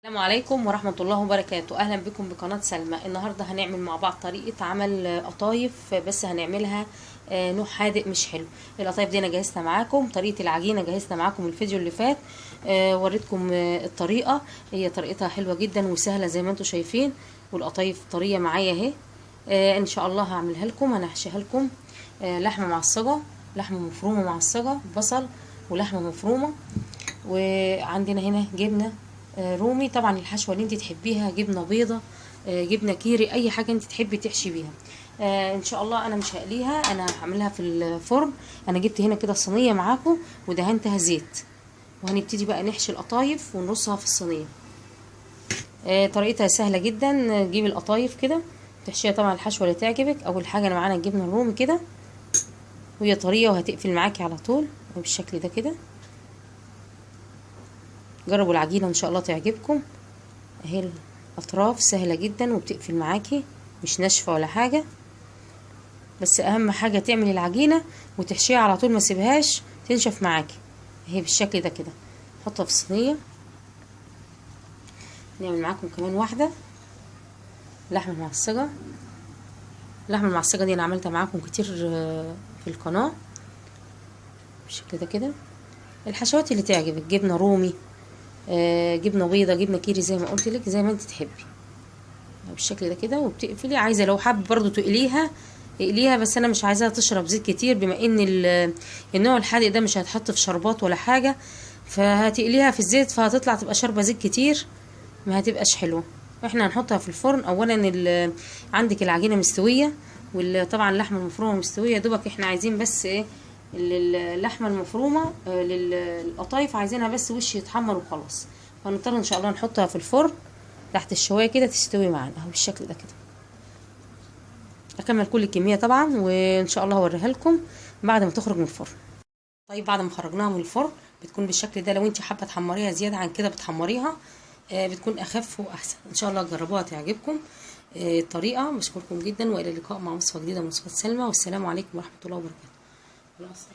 السلام عليكم ورحمة الله وبركاته. أهلا بكم بقناة سلمى. النهاردة هنعمل مع بعض طريقة عمل قطايف، بس هنعملها نوع حادق مش حلو. القطايف دي أنا جهزتها معاكم، طريقة العجينة جهزتها معاكم الفيديو اللي فات، وريتكم الطريقة. هي طريقتها حلوة جدا وسهلة زي ما انتم شايفين، والقطايف طرية معايا اهي. إن شاء الله هعملها لكم، هنحشيها لكم لحمة معصجة، لحمة مفرومة معصجة، بصل ولحمة مفرومة، وعندنا هنا جبنة رومي. طبعا الحشوه اللي انت تحبيها، جبنه بيضة، جبنه كيري، اي حاجة انت تحبي تحشي بيها. ان شاء الله انا مش هقليها، انا هعملها في الفرن. انا جبت هنا كده صينية معاكم ودهنتها زيت، وهنبتدي بقى نحشي القطايف ونرصها في الصينية. طريقتها سهلة جدا. تجيبي القطايف كده تحشيها طبعا الحشوه اللي تعجبك. اول حاجة انا معانا الجبنة الرومي كده، وهي طرية وهتقفل معاكي على طول بالشكل ده كده. جربوا العجينة ان شاء الله تعجبكم. اهي الاطراف سهلة جدا وبتقفل معاكي، مش ناشفة ولا حاجة. بس اهم حاجة تعملي العجينة وتحشيها على طول، ما تسيبهاش تنشف معاكي. اهي بالشكل ده كده. نحطها في الصينية. نعمل معاكم كمان واحدة لحمه معصجه. اللحمة المعصجه دي انا عملتها معاكم كتير في القناة بالشكل ده كده. الحشوات اللي تعجبك، جبنه رومي، جبنه بيضة، جبنه كيري، زي ما قلت لك، زي ما انت تحبي بالشكل ده كده. وبتقفلي. عايزه لو حابة برضو تقليها اقليها، بس انا مش عايزاها تشرب زيت كتير، بما ان النوع الحادق ده مش هيتحط في شربات ولا حاجة، فهتقليها في الزيت فهتطلع تبقى شاربه زيت كتير، ما هتبقاش حلوة. احنا هنحطها في الفرن. اولا عندك العجينة مستوية، وطبعا اللحمة المفرومه مستوية دوبك. احنا عايزين بس ايه اللحمة المفرومه للقطايف، عايزينها بس وش يتحمر وخلاص. فنضطر ان شاء الله نحطها في الفرن تحت الشوايه كده تستوي معانا اهو بالشكل ده كده. اكمل كل الكمية طبعا، وان شاء الله هوريها لكم بعد ما تخرج من الفرن. طيب بعد ما خرجناها من الفرن بتكون بالشكل ده. لو انت حابة تحمريها زيادة عن كده بتحمريها، بتكون اخف واحسن. ان شاء الله تجربوها تعجبكم الطريقة. بشكركم جدا، والى اللقاء مع وصفه جديدة من وصفات سلمى، والسلام عليكم ورحمة الله وبركاته. خلاص.